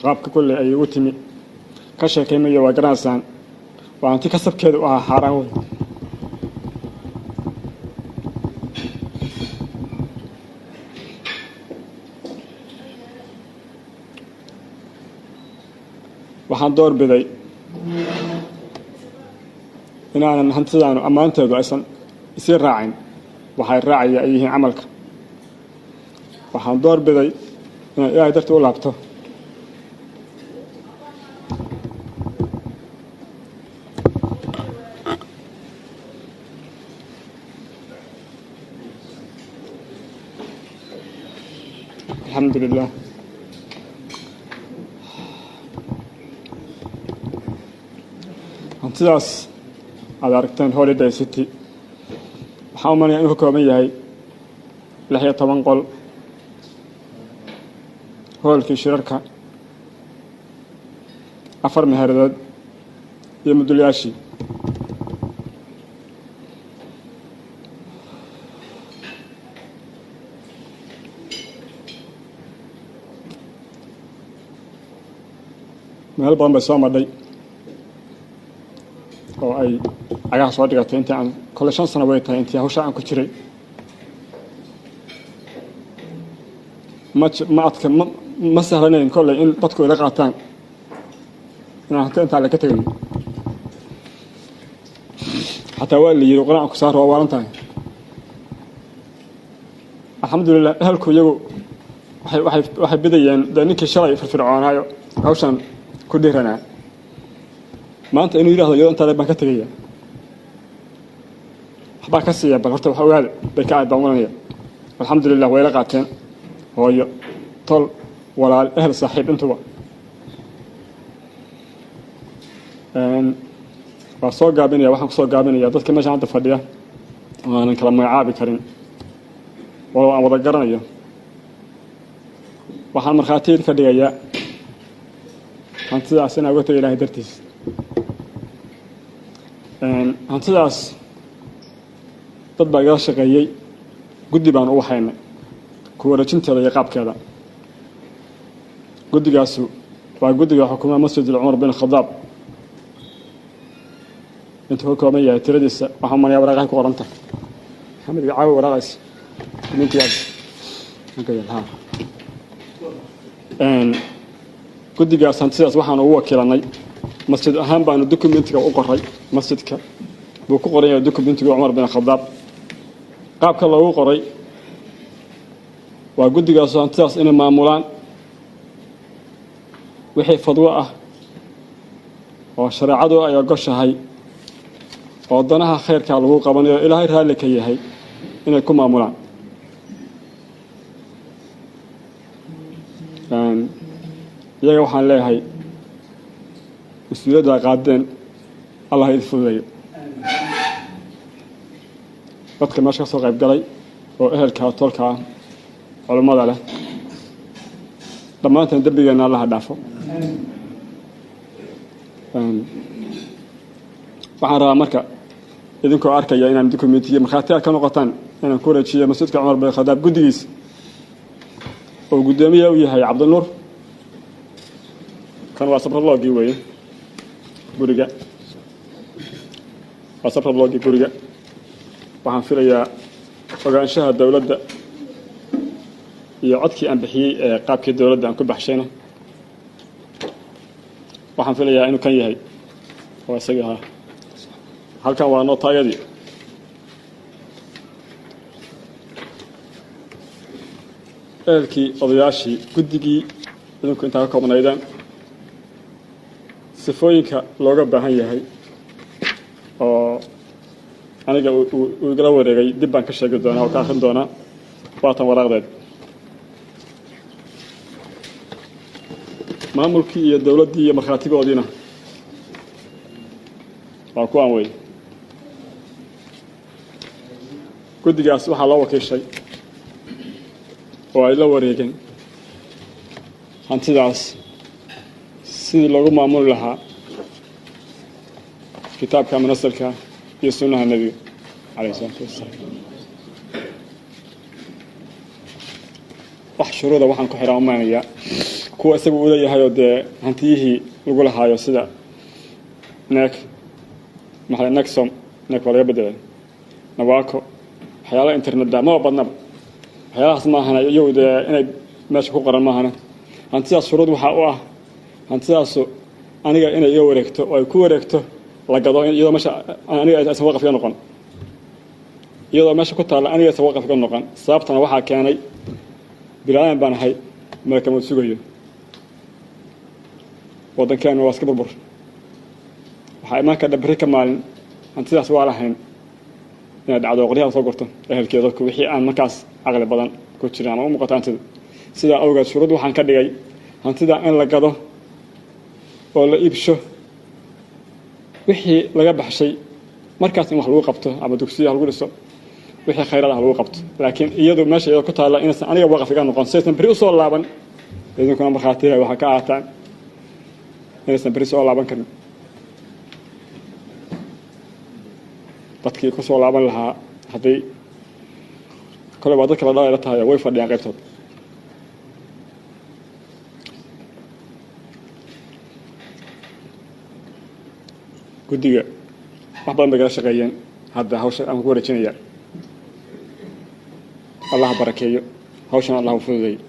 Qaabka kolley ay ugu timi ka sheekaymayo, waa garanaysaan, waa hanti kasabkeeda u ahaa xaaraan wey. Waxaan door biday inaanan hantidaanu ammaanteedu aysan isii raacin, waxay raacaya ay yihiin camalka. Waxaan door biday inaan Ilaahay darti u laabto. Alxamdu lilah. Hantidaas aad aragteen, Holiday City, waxaan u malaya inuu ka kooban yahay 16 qol, hoolkii shirarka, 4 meheradood iyo mudulyaashii. Meel badan bay soo madhay oo ay cagaha soo dhigatay intii aan kolle 5 sano way tahay intii hawsha aan ku jiray. Ma ma adka, ma sahlanayn kolley in dadku ila qaataan inaan hanti intaa laga tegin. Xataa waa la yiri qur-aan ku saar, waa waalan tahay. Alxamdulilah, ehelku iyagu waxay bidayeen dee ninkii shalay firfircoonaayo hawshan ku dhiiranaa maanta inuu yidhahdo iyadoo intaa baan ka tegaya, waxbaa ka siiya, bal horta wax ogaada bay ka aad baan walanaya. Alxamdulilah, way la qaateen, hooyo, tol, walaal, ehel, saaxiib intuba. Waa soo gaabinaya, waxaan kusoo gaabinaya dadka meeshan hadda fadhiya oo aanan kala magacaabi karin, walow aan wada garanayo. Waxaan markhaati ka dhigayaa hantidaas inaa uga taga Ilahay dartiis. Hantidaas dad baa igala shaqeeyey, guddi baan u waxaynay ku wareejinteeda iyo qaabkeeda. Guddigaasu waa guddiga xukuumaha Masjid Cumar bin Khadaab. Intuu ka kooban yahay tiradiisa waxaan umanayaa waraaqahay ku qoran tahay. Maxamed, caawi waraaqays ninkiyaas. Ha, guddigaas hantidaas waxaan ugu wakiilanay masjid ahaan baanu documentiga u qoray. Masjidka buu ku qoran yahay documentiga Cumar bin Khadaab. Qaabka loogu qoray waa guddigaasu hantidaas inay maamulaan, wixii fadwo ah oo shareecadu ay ogoshahay oo danaha khayrkaa lagu qabanayo, Ilaahay raalli ka yahay, inay ku maamulaan. Iyaga waxaan leeyahay mas-uuliyadda qaadeen Allah idin fududeeyo. Dadka meesha ka soo qayb galay oo ehelkaa, tolkaa, culummada leh, dhammaanteen dembigeenna Allaha dhaafo. Waxaan rabaa marka idinkoo arkaya inaan documentiyo markhaati aad ka noqotaan inaan ku wareejiyo masjidka Cumar bin Khadaab guddigiisa oo guddoomiye u yahay Cabdinuur. Kan waa sabraloogii weeye guriga, waa sabraloogii guriga. Waxaan filayaa ogaanshaha dowladda iyo codkii aan bixiyey ee qaabkii dowladda aan ku baxshayna, waxaan filayaa inuu kan yahay oo isagii ahaa. Halkan waa nootaayadii. Ehelkii, odayaashii, guddigii idinku intaa ka koobnaydeen, sifooyinka looga baahan yahay oo aniga uu igala wareegay dib baan ka sheegi doonaa oo ka akrin doonaa. Waatan waraaqdeed maamulkii iyo dowladdii iyo markhaatigoodiina waa kuwaan wey. Guddigaas waxaa loo wakiishay oo ay la wareegeen hantidaas sidii loogu maamuli lahaa kitaabka munasalka iyo sunnaha nebiga calayh isalaatu wassalaam. Wax shuruuda waxaan ku xiraa umaanayaa kuwa isaga uu leeyahayoo dee hantiyihii lagu lahaayo sida neek maxay nexom neek waa laga bedelay nawaako waxyaalaha internetda maba badnaba waxyaalahaas maahana iyagu dee inay meesha ku qoran maahana. Hantidaas shuruud waxaa u ah hantidaasu aniga inay iga wareegto oo ay ku wareegto la gado iyadoo meesha aniga aysan waqaf iga noqon, iyadoo meesha ku taalla aniga aysan waqaf iga noqon. Sababtana waxaa keenay bilaadan baan ahay, malakamood sugayo, waddankeenu waa iska burbur. Waxaa imaan kadha berri ka maalin hantidaas waa lahayn inay dhacdo qoryaha soo gurto ehelkeeda dadku wixii aan markaas caqli badan ku jirin ama u muuqato hantida. Sidaa awgeed shuruud waxaan ka dhigay hantida in la gado oo la iibsho wixii laga baxshay markaas in wax lagu qabto ama dugsiya lagu dhiso, wixii khayraad ah lagu qabto, laakiin iyadu meesha iyada ku taalla inaysan aniga waqaf iga noqon si aysan berri usoo laaban. Idinkuna markhaatiga waxaa ka ahaataan inaysan berri soo laaban karin. Dadkii ku soo laaban lahaa hadday kole waa dadka la dhalay la tahay way fadhiyaan qaybtood. Guddiga wax badan bay kala shaqeeyeen, hadda hawsha aan ku wareejinayaa. Allah barakeeyo hawshan, Allah u fududeeyo.